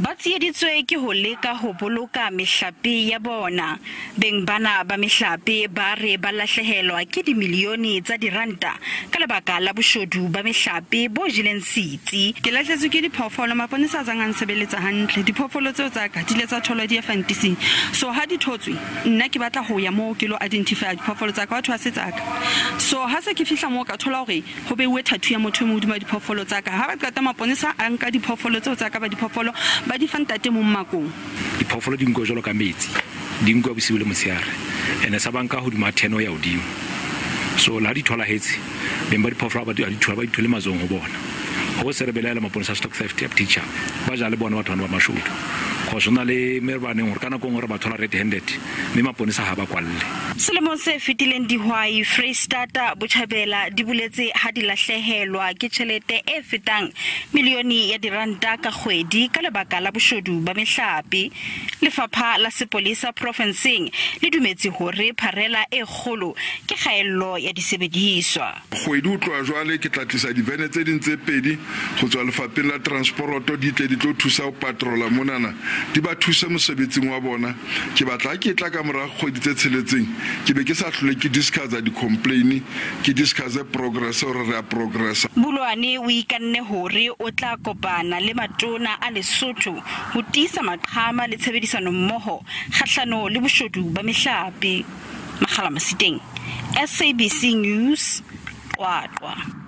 Ba tsieditswe ke ho leka ho boloka mehlape ya bona. Beng bana ba mehlape ba re ba lahlehelwa ke dimilione tsa diranta ka lebaka la boshodu ba mehlape bo jeleng setsi. Ke lahletswe ke diphoofolo, maponesa a zang a nsebeletsa hantle. Diphoofolo tseo tsa ka di ile tsa tholwa di ya fantising. So ha di thotswe, nna ke batla ho ya moo ke lo identify diphoofolo tsa ka, batho ha se tsa ka. So ha se ke fihla moo ka thola hore ho beuwe tattoo ya motho e mong hodima diphoofolo tsa ka. Ha ba qeta maponesa a nka diphoofolo tseo tsa ka ba diphoofolo ba di fa ntate mong makong. Diphoofolo di nkuwa jwalo ka metsi, di nkuwa bosiu le motshehare. Ene sa banka hodima 10 ho ya hodimo. So la di tholahetse, beng ba diphoofolo ba di thola ba di thole matsohong ho bona. Ho se re belaela maponesa stock theft ya teacher ba ja le bona batho bana ba mashodu. Cause hona le me ba neng hore ka nako nngwe re ba thola red handed mme maponesa ha ba kwalle. Selemong se fetileng dihwai Freistata Botjhabela di boletse ha di lahlehelwa ke tjhelete e fetang milione ya diranta ka kgwedi ka lebaka la boshodu ba mehlape. Lefapha la sepolesa profenseng le dumetse hore pharela e kgolo ke kgaello ya disebediswa. Kgwedi ho tloha jwale ke tla tlisa divene tse ding tse pedi ho tswa lefapheng la transporoto, di tle di tlo thusa ho patrola monana, di ba thuse mosebetsing wa bona. Ke batla ha ke tla ka mora kgwedi tse tsheletseng ke be ke sa hlole ke discussa di-complain, ke discusse progress hore re a progressa. Bulwane o ikanne hore o tla kopana le matona a Lesotho ho tiisa maqhama le tshebedisano mmoho kgahlano le boshodu ba mehlape. Makgala Masiteng, SABC News, Qwaqwa.